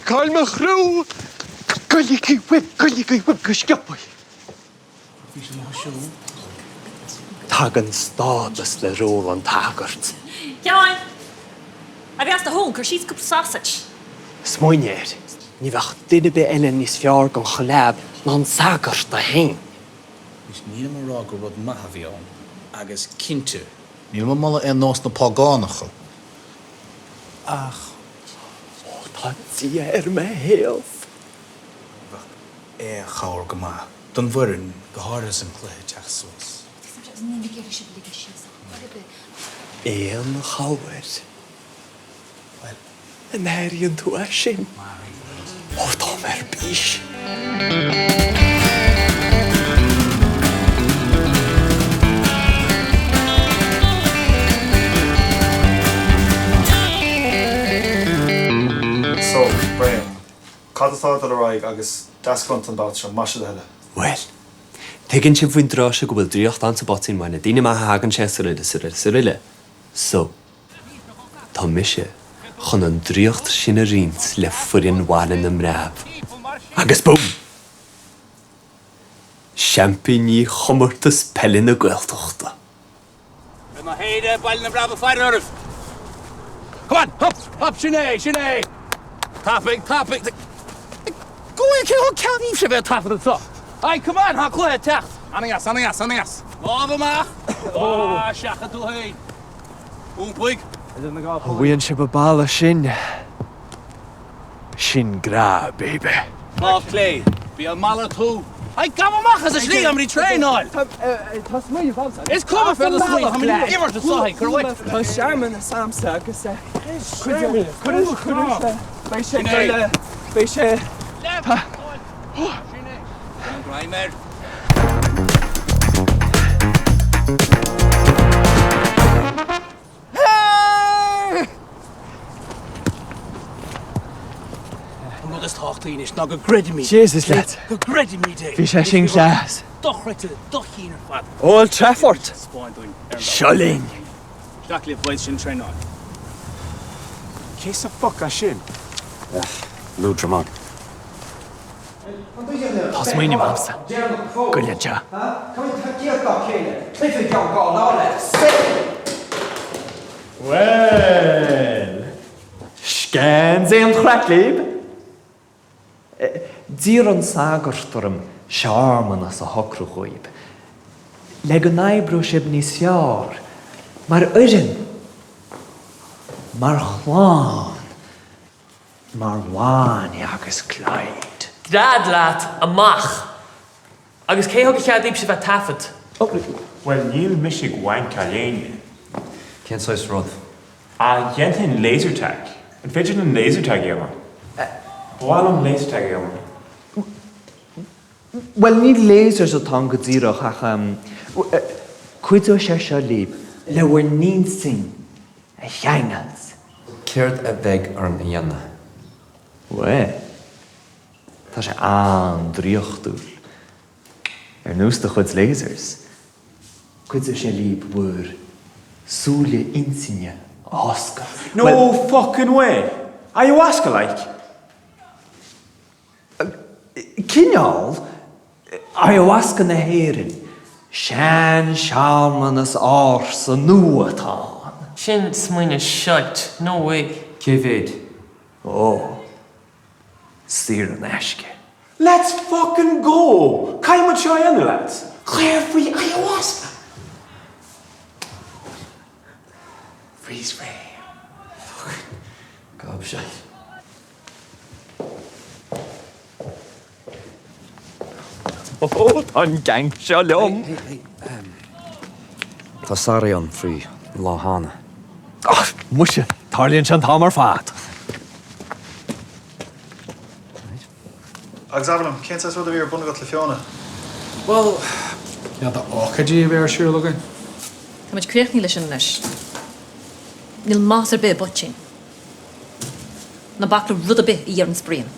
Cá bhfuil mo chriú? Goilligí uaim, goilligí uaim go sciobtha! Bhí sé amuigh ag siúl. Tagann stádas le ról an tsagairt. Sheáin! I've asked the home, cuir síos cúpla sausage. Smaoinigh air, ní bheadh duine ar bith eile níos fearr don chlab ná an sagart é féin. Anois, nílim ag rá gur rud maith a bhí ann, agus cinnte, nílim ag moladh aon nósanna págánacha, ach. Ó, tá Dia ar mo thaobh. Bheadh aon chabhair go maith don bhfoireann, go háirithe san cluiche teacht suas. Aon chabhair? Bhuel, an airíonn tú é sin? Ó, táim ar bís! So, Brian, cad atá ag dul ar aghaidh agus deasghonta an babhta seo, más é do thoil é? Bhuel, tuigeann sibh faoin dtráth seo go bhfuil draíocht ann sa bpoitín, mar na daoine maithe a thagann sé, srl. srl. srl. So, tá mise chun an draíocht sin a roinnt le foireann Bhaile na mBreab. Agus búm! Seaimpíní Chomórtas Peile na Gaeltachta! Beidh na hÉire, Baile na mBreab ag faire oraibh. Come on, hup, hup, sin é, sin é! Tapaidh, tapaidh. Go bhfuil cé chomh cead daoibhse a bheith ag taifead anseo? Aye, come on, tá cluiche ag teacht. Ana-dheas, ana-dheas, ana-dheas. Lámh amach. Ah, seachain tú féin. Iompaigh. An bhfaigheann sibh an boladh sin? Sin grá, baby. Lámh clé. Bí ag malartú. Aye, gabh amach as an slí, táimid ag traenáil. Tá smaoineamh agamsa. Is cuma fé do smaoineamh, táimid ag imirt anseo, cuir uait. Tá searmanas a'msa agus cuid cuid sé, beidh sé ag dul le, beidh sé, tá. Sin é. Déan greim air. An rud is tábhachtaí anois ná go gcreidfimid. Jesus leat. Go gcreidfimid é. Bhí sé sin class. Dochreidte, dochinn ar fad. Old Trafford. Spáin dúinn ar an Seo linn. Isteach libh boys sin traenáil. Cé sa fuck é sin? Liúdramán. Tá smaoineamh a'msa. Goil anseo. Bhuel, scans aon chraic libh? D'iarr an sagart orm searmanas a shocrú dhaoib, le go n-oibreodh sibh níos fearr mar fhoireann, mar chlann. Mar Bhonnie agus Clyde. Gread leat amach! Agus cé thug a chead daoibhse bheith taifead? Bhuel, níl mise ag wankáil éinne. Cén saghas rud? Ah, dhéanfainn laser tag. An féidir linn laser tag a dhéanamh? Ba mhaith liom laser tag a dhéanamh. Bhuel, ní lasers atá ann go díreach ach cuideoidh sé seo libh le bhur n-intinn a cheangailt. Céard a bheidh orm a dhéanamh? Bhuel, tá sé an-draíochtúil. Ar nós do chuid lasers, cuideoidh sé libh bhur súile intinne a oscailt. No fucking way! Ayahuasca like? Cineál ayahuasca na hÉireann, sean-searmanas ársa nua atá ann. Sin smaoineamh shite, no way. Cé mhéad? Ó, saor in aisce. Let's fucking go! Caithfidh muid seo a dhéanamh, lads! Clár faoi ayahuasca! Freeze frame. Fucking gobshite. Ó, tá an gang seo liom! Tá sorry ann faoi an lá cheana. Á, muise, tarlaíonn sé an t-am ar fad! Agus abair liom, cén saghas rud a bhí ar bun agat le Fiona? Bhuel, ceann d'ócáidí a bhí ar siúl againn. Tá muid críochnaithe leis sin anois. Níl maitheas ar bith i bpoitín. Ná bac le rud ar bith a deireanns Brian.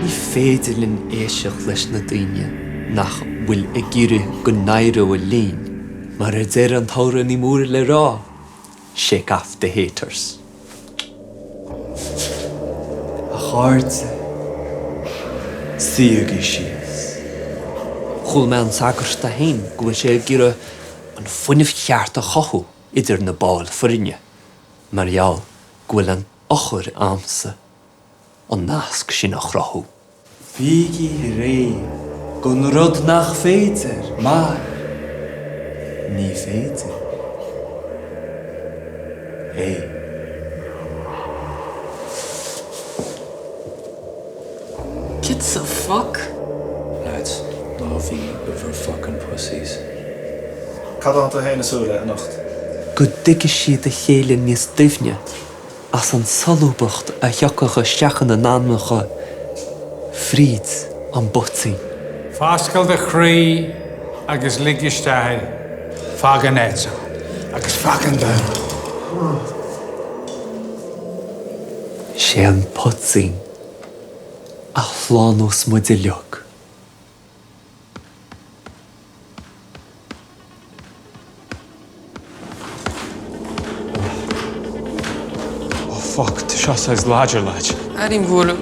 Ní féidir linn éisteacht leis na daoine nach bhfuil ag iarraidh go n-éireoidh linn. Mar a deir an t-amhránaí mór le rá, Shake off the haters. chairde, suígí síos. Chuala mé an sagart é féin go bhfuil sé ag iarraidh an fuinneamh cheart a chothú idir na baill foirne mar gheall go bhfuil an eochair a'msa an nasc sin a chruthú. Bígí réidh don rud nach féidir mar ní féidir é. Cad sa fuck? Lads, ná bí i bhur fucking pussies. Cad atá tú féin ag súil le anocht? Go dtuigfidh siad a chéile níos doimhne. as an tsolúbthacht a thiocfadh isteach ina n-anamacha fríd an bpoitín. Foscail do chroí agus lig isteach é. Fág an áit seo agus fág an domhan. 'Sé an poitín a shlánós muid uilig. Oh fuck, tá seo saghas láidir, lads. Airím go bhfuil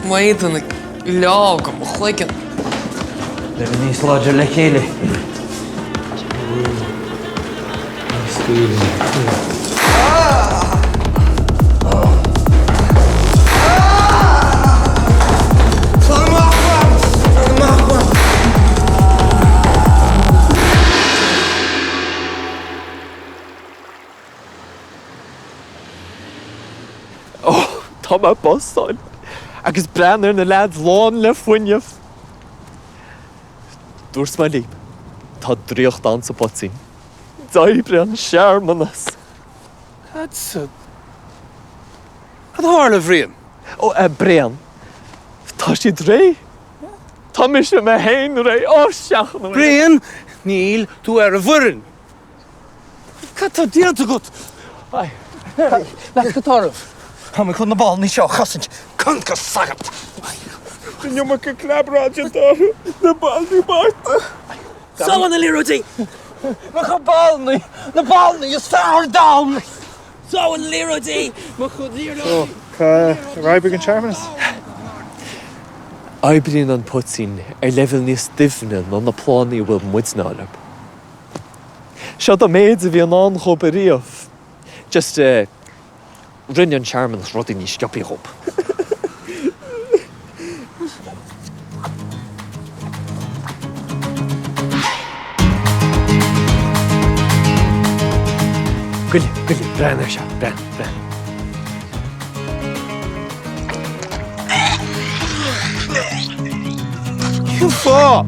m'éadan ag leá go mo chloigeann. Le bheith níos láidre le chéile. Ní scaoilfidh. Ó, tá mé ag bustáil agus breathnaigh ar na leaids lán le fuinneamh. Dúirt mé libh, tá draíocht ann sa bpoitín. D'oibrigh an searmanas. Cad sa. Cad a tharla, a Bhriain? Ó, a Bhriain, tá siad réidh. Tá mise mé féin réidh. Ó, seachain uaim. Brian, níl tú ar an bhfoireann. Cad tá déanta agat? Leat, cad tá oraibh? Tá mé chun na balnaí seo a chosaint. Concas sagart! An iomarca clabráid atá orthu, na balnaí bochta. Sábháil na liathróidí! Mo chuid balnaí! Na balnaí is fearr ar domhan! Sábháil na liathróidí! Mo chuid liathróidí! So, cá oibrigh an searmanas? Oibríonn an poitín ar leibhéal níos doimhne ná na plánaí a bhfuil muidne á liob. Seod an méid a bhí i ndán dhób ariamh. Just eh, rinne an searmanas rudaí níos sciobthaí dhób. Goille, goille, breathnaigh air seo, breathnaigh, breathnaigh. Cén fáth?